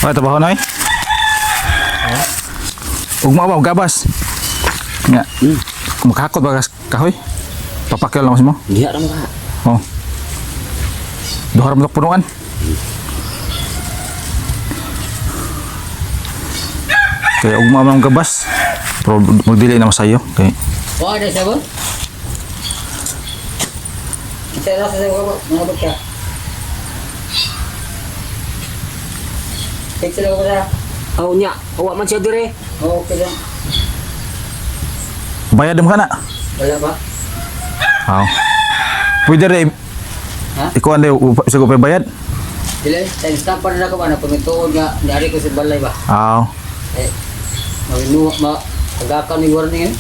Ay, trabaho na eh. Ugma ba, gabas. Nga. Makahakot ba kahoy? Papakyol lang mo. Diha ra mo ka. Oh. Duha ra mo punuan. Kaya ugma man ang gabas. Pero magdili na masayo. Kay Wah, ada siapa? Saya rasa saya bawa mga ka. Picture ako sa. Oh nya, wa man siya dire. Oh, okay lang. Bayad mo ka na. Wala pa. Oh. Pwede rin. Ha? Ikaw ang sa ko bayad. Dili, time stamp pa na ako ba na pamituod nga niari ko sa balay ba. Aw. Eh, maginuha ma tagakan ni warning eh.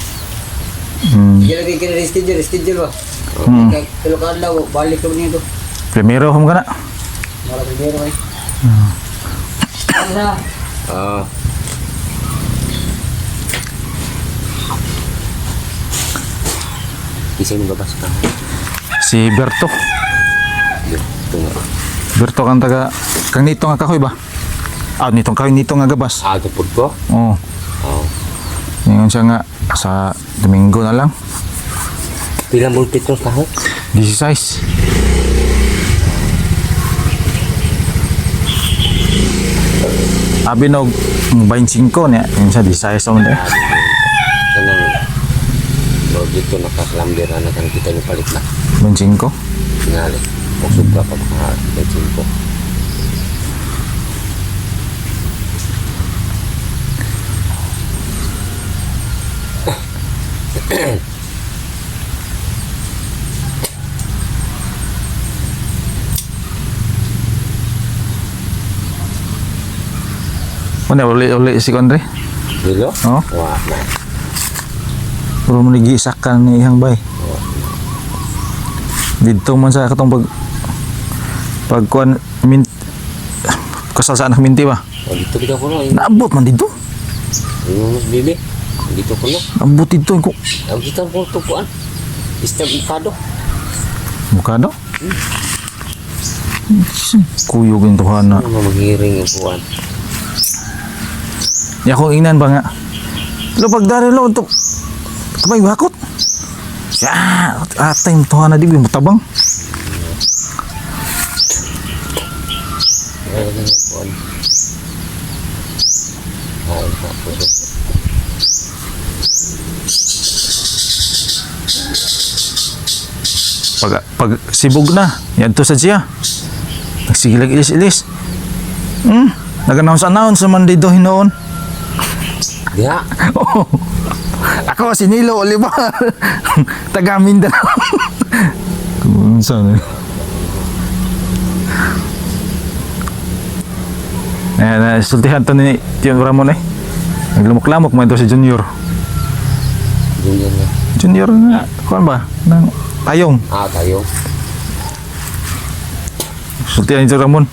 Dili lagi kini reschedule, reschedule ba. Kaya tulo ka adlaw, balik ko nito. Primero hum ka na. Wala primero eh. Ano na? Ah. Isa mo gabas ka. Si Berto. Ito nga. Berto kang taga kang nito nga kahoy ba? Ah, nitong kahoy nito nga gabas. Ah, ito po ko. Oo. Oh. Ngayon siya nga sa Domingo na lang. Pila mo petros kahoy? 16. Abi nog 25 niya. Yun siya 16 naman eh. Kanang Lord dito nakaslamber na kan kita ni palit na. 25. Tingali. Og sobra pa mga 25. Ano uli uli si Andre? Dilo? Oh. Wa na. Puro mo nagiisakan ni ihang bay. Dito man sa katong pag pagkuan min kasal sa anak minti ba? O dito bitaw ko no. Naabot man dito. Yung mas bibi. Dito ko no. Naabot dito ko. Ang kita ko tukuan. Istab ikado. Mukha do? Kuyog yung tuhana. Ano maghiring ang kuan. Ya akong ingnan ba nga? Lo pagdari lo to. Kamay hakot. Ya, atay tuhana di ba tabang. Ay, ang kuan. Ay, tapos. Pag pag sibog na, yan to sa siya. Nagsigilag ilis-ilis. Nag-announce announce man dito hinoon. Diha. Oo. Ako si Nilo Olivar. Taga Mindanao. Kung saan eh. Eh, sultihan to ni Tio Ramon eh. Naglamok-lamok man ito si Junior. Junior na. Junior nga, kuan ba? Nang tayong. Ah, tayo. Sultihan ni Tio Ramon.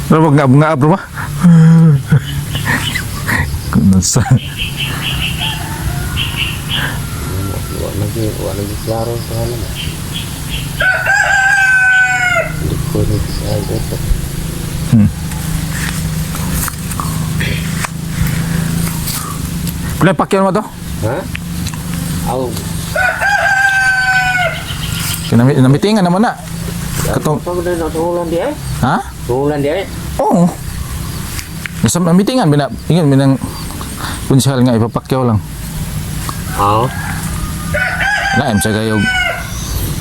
Pero wag nga nga bro ba? Kung saan. Wa lagi klaro sa ano. Hindi ko rin sa ito. Pala pakyan mo to? Ha? Aw, Kinami namitingan naman na. Katong pag na tuhulan di ay. ha? Tuhulan di ay. Oo. Nasa meetingan bina ingon binang konsehal nga ipapakyaw lang. Aw, Laim sa kayo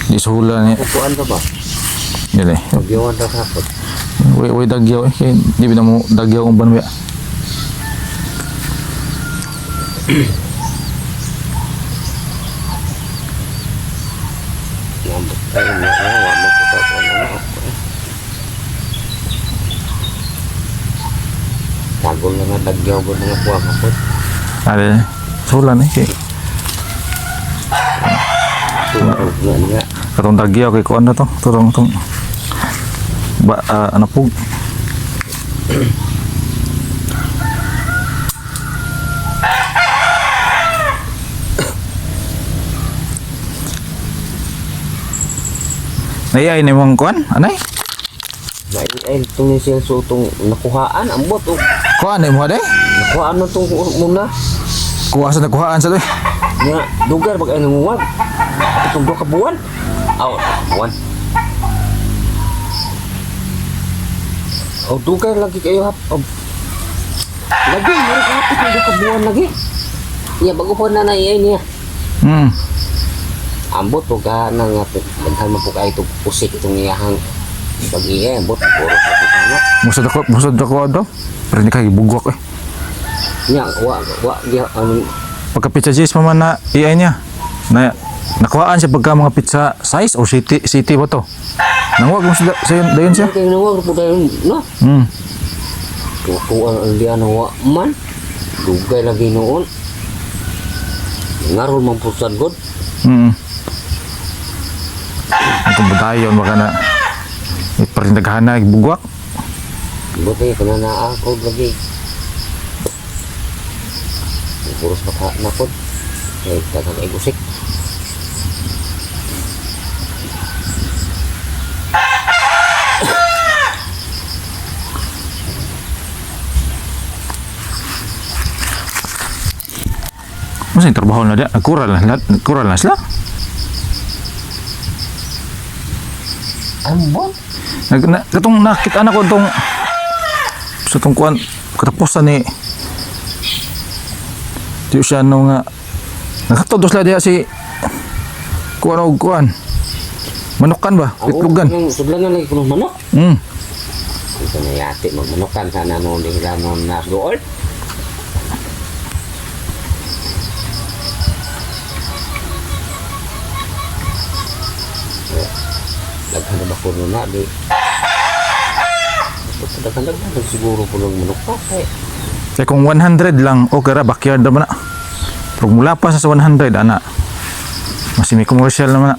di suhula ni kuan ka ba? dili. Pagyawan ta kapot. Way way dagyaw eh kay di bina mo dagyaw ang banwa. Nambot ay na wa mo ko pa ko na. Tagol na nga dagyaw ba mga kuha kapot. Are suhula ni kay Tunog nga nga. katong dagyaw kay kuan na to. Tutong tong ba ano pug. Nay ay ni mong kuan anay? Ay, itong ni Celso itong nakuhaan. Ambot. Oh. Kuha na mo de. Nakuhaan na itong muna. Kuha sa nakuhaan sa to. Eh. Nga, dugar pag ay nanguwag. Itong duha ka buwan. Aw, buwan. Oh, dugar lagi kayo hap. Oh. Lagi, meron hapit ng duha ka buwan lagi. Iya, bago po na na iya niya. Ambot po ka na nga daghan man po kayo itong usik itong iyahang pag iya ambot puro sa po na. Musod ako, musod ako do. Pero hindi kayo bugwak eh. Nya wa wa di Pagka pizza cheese pa man na iay niya. Na nakuhaan siya pagka mga pizza size o city city ba to? Nangwag mo sa dayon siya. Kay nawag po dayon no. Tuwa ang diyan wa man. Dugay lagi noon. Ngaron man po sad god. Ang budayon baka na iparindaghan na bugwak. Buti kana naa ko lagi. Puros baka nakod. Kay daghang ay usik. Masa yung trabaho na diya? Nagkural na, nagkural na sila. Ambot. Katong nakita na ko itong sa itong kuan katapusan ni di siya no nga nakatodos sila diya si kuan og kuan manukan ba itlogan. Sudlan na lagi kuno manok. Ito na yati magmanukan sana noon di sila noon na dool. Daghan na ba kuno na di. Daghan daghan siguro po ng manok pa kay. Kaya kung 100 lang okay ra backyard na ba na. Pero mula pa sa 100 ana mas may commercial naman na.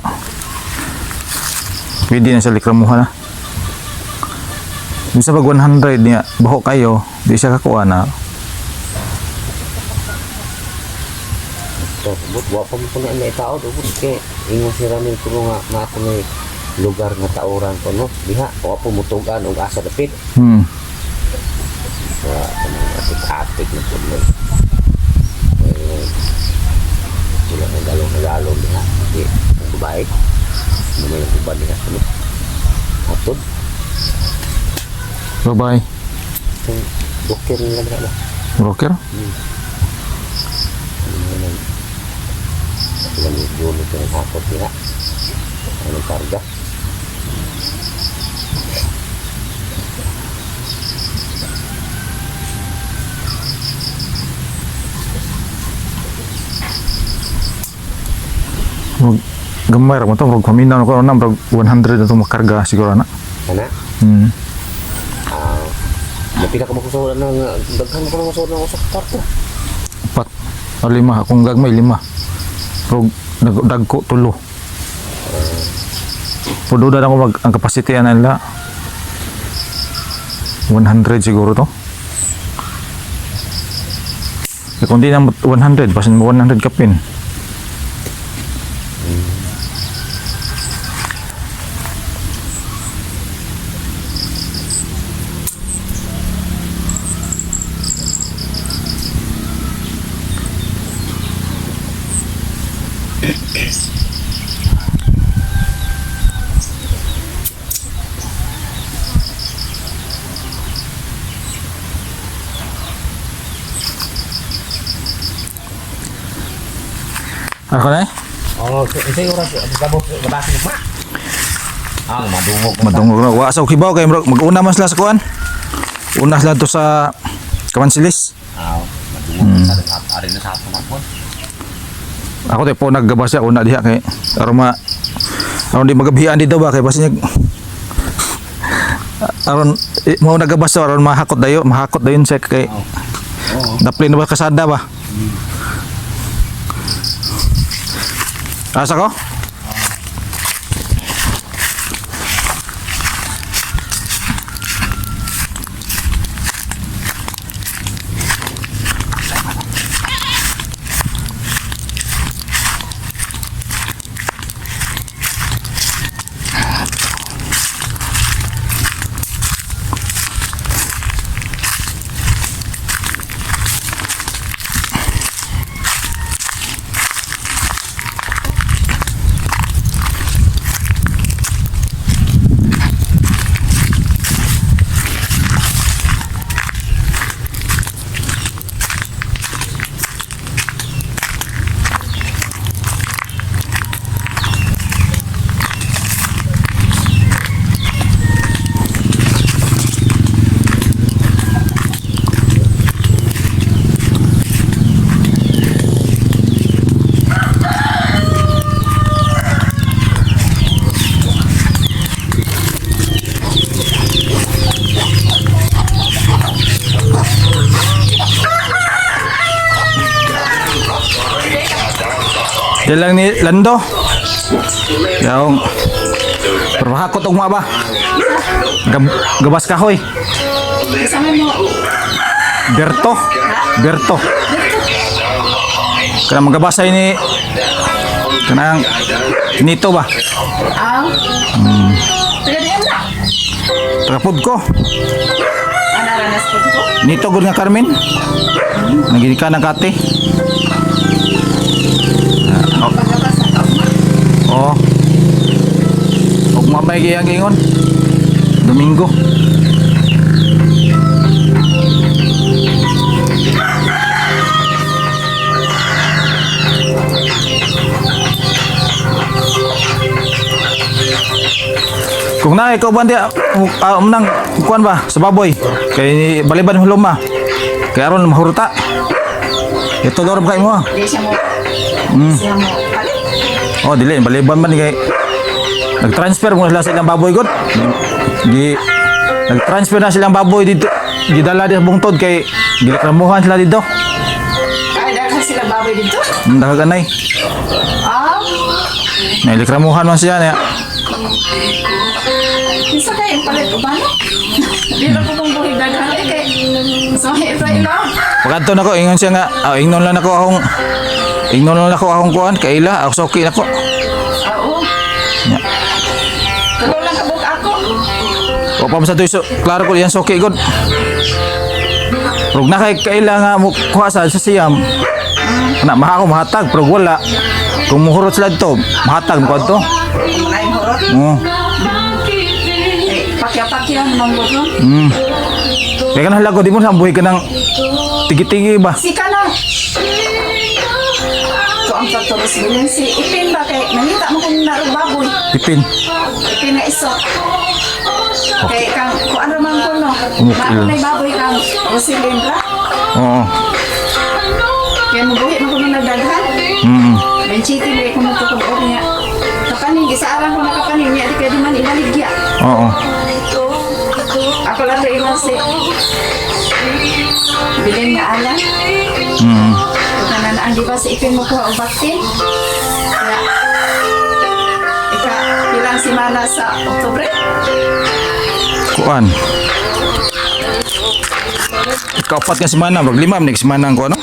Pwede na sa likramuhan na. Bisa pag 100 niya, baho kayo, di siya kakuha na. So, but wa pa mo kuno na tao do but kay ingon si Ramil kuno nga na ako may lugar nga tauran ko no diha wa po mutugan og asa dapit. Sa kanang atik-atik na po nun. Eh, sila ng galong-galong diha. Di, ang babae. Ano may uban diha. Ano? Hatod. Bye-bye. Itong doktor nila diha ba? Broker? Ano may nag... Sila ni unit na naghakot diha. Anong karga? Murag gamay ra mo to, murag paminaw na ko na, murag 100 na itong makarga siguro na. Kana? Ah, napila ka makusulan ng daghan ko na masulan ng usok kwarto. Apat o lima, akong gagmay lima. Murag dagko tulo. Pero duda na ko mag ang capacity ana nila 100 siguro to. Kaya kung di na 100, basin mo 100 kapin. Ako na eh? Oh, ito yung oras gabos gabas mo. Ang madungog. Madungog na. Wa sa kibaw kay murag mag-una man sila sa kuan. Una sila to sa Kamansilis. Ah, madungog sa ari na sa hapon hapon. Ako tayo po naggabas siya una diha kay aron ma aron di magabihan dito ba kay basin aron eh, mao nagabas aron mahakot dayo mahakot dayon siya kay Oo. daplin na ba kasada ba? Asa ko? Yan lang ni Lando. Yung pero hakot og mga ba? Gabas kahoy. Kasama mo. Berto. Berto. Kanang magabasay ni kanang nito ba? Ah. Taga diyan na. Tagapod ko. Anaranas po ko. Nito gud nga Carmen. Nagini ka ng kate. Ah, oh. Pagkabasa ka. Oo. Og mamay giyang ingon. Domingo. Kung na ikaw ba di umnang kuan ba sa baboy kay baliban mo luma kay aron mahurta ito daw kay mo ah. Di siya mo. Siya mo. Palit. Oh, dili baliban man kay nag-transfer mo sila sa ilang baboy god. Di nag-transfer na silang baboy dito. Gidala di sa bungtod kay gireklamuhan sila dito. Ay, daghan sila baboy dito. Ang dagaganay. Ah. Naireklamuhan man siya niya. Kinsa kay ang palit uban? Di na ko kung buhi daghan eh kay. So, ito ilo. Pagkadto nako ingon siya nga, ingnon lang nako akong kuan kaila, ako soki nako. Oo. Nya. Tulo lang kabuk ako. O pa man sa so, klaro ko yan soki god. Rug na kay kaila nga mo kuha sa siyam. Na maha ako mahatag pero wala. Kung muhurot sila dito, mahatag mo to. Ay, horot. Oo. Eh, pakya-pakya naman ko no. Kaya ka nahalago, di mo sa buhi ka ng tigi-tigi ba? Sika na. So, ang pagtulos bilin si Ipin ba kay nangita mo kung narong baboy. Ipin. Ipin na iso. Kay kang kung ano man ko no. Umukil. Naroon na baboy kang Rosilyn ra. Oo. Kaya mabuhi man ko nung nagdaghan. Benchiti na ko magtukog niya. Kapaning, isaarang ko na kapaning niya. Di kaya di man ibaligya. Oo. Ako lang rin iwan si Bilin nga alam. Tanan ang di ba si Ipin mo kuha og vaccine? Kaya, ika, ilang semana sa Oktubre? Kuan. Ikaapat nga semana, wag lima, next semana ang kuan, no?